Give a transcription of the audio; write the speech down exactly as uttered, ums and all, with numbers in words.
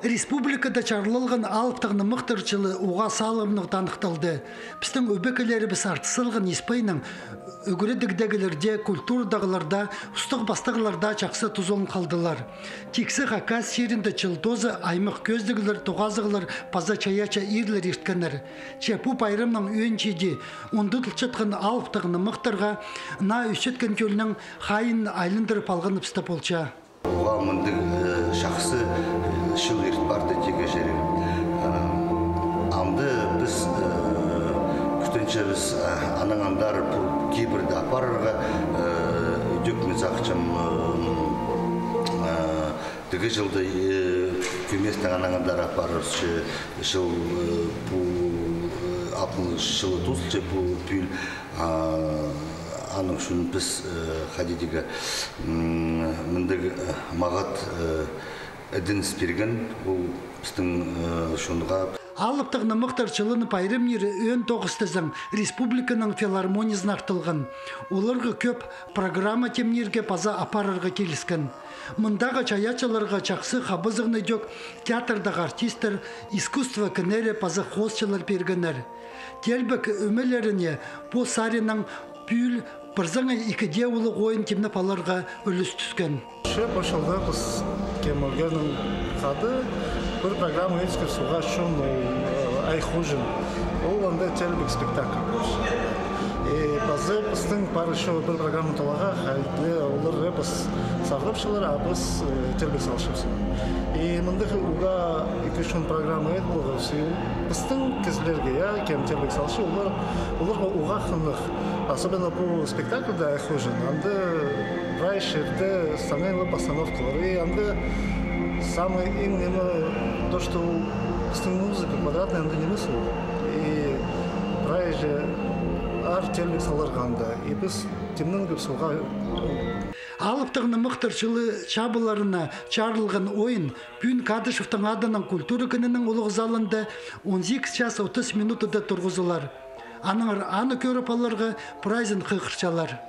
Республикада чарлалған алыптығ нымахтар чылы уғаа саалығ мындағ таныхталды. Пістің ӧбекелерібіс артыс салған испайның ӱгредігдегілерде, культурадағыларда, устағ-пастағларда чахсы тузаланып халдылар. Тиксі Хакас чирінде чыл тооза аймах кӧзідіглер, тоғазығлар паза чайаачы иирлер ирткеннер. Че пу пайрамның ӧӧн чииде ундутылчатхан алыптығ нымахтарға наа ӧсчеткен тӧлнің хайиин айландырып алғаныбыс таа полча. Уғаа мындағ, э, чахсы, э, чыл ирт парды тигі чирі. Э, амды піс, э, кӱстенчебіс, э, анаң андар пу кибірді апарарға, э, ідӧк мин сағынчам, э, э, тігі чылда, э, кӧместең анаң андар апарыбысча, чыл, э, пу, э, алтынҷы чылы тоозылча пу пӱӱл. А, аның ӱчӱн піс, э, хайди тигі, м, мындағ, э, мағат, э, ідініс пирген, ол пістің, э, чонға. Алыптығ нымахтар чылын пайрамнир ӧӧн тоғыстазаң республиканың филармониязын артылған. Оларға кӧп программа тимнирге паза апарарға киліскен. Мындағы чайаачыларға чахсы хабазығны ідӧк театрдағы артисттер, искусство кіннері паза хоосчылар пиргеннер. Теелбек ӧмелеріне пу саринаң пӱӱл пір саңай ікі дее улуғ ойын тимнеп аларға ӱлӱс тӱскен. Че пу чылда піс кем ӧлгеннең хада пір программа ӧткізібіс, уғаа чон, ол, э, «Ай хоҷан». Ол анда теелбек спектакль. И паза пістің пар ещё пір программа толарға, хайди олар піс сағлапчалар, а піс, э, теелбек салчабыс. И мындағ уғаа ікі-ӱс программа ит полғабыс. И пістің кізілерге, я, кем теелбек салча, олар, оларға уғаа хынығ. Особенно пу спектакльда «Ай хоҷан». Анда прай чирде саңай ла постановкалар. И анда самый иң ниме, то, что ол пістің музыка квадратный, анда нимес ол. И прай че аар теелбек саларға анда. И піс тимненгебіс уғаа. Алыптығ нымахтар чылы чабыларына чарылған ойын пӱӱн Кадышевтің адынаң культура кінінің улуғ залында он сигіс час отыс минутада турғызылар. Аннаңар аны кӧріп аларға прайзын хығырчалар.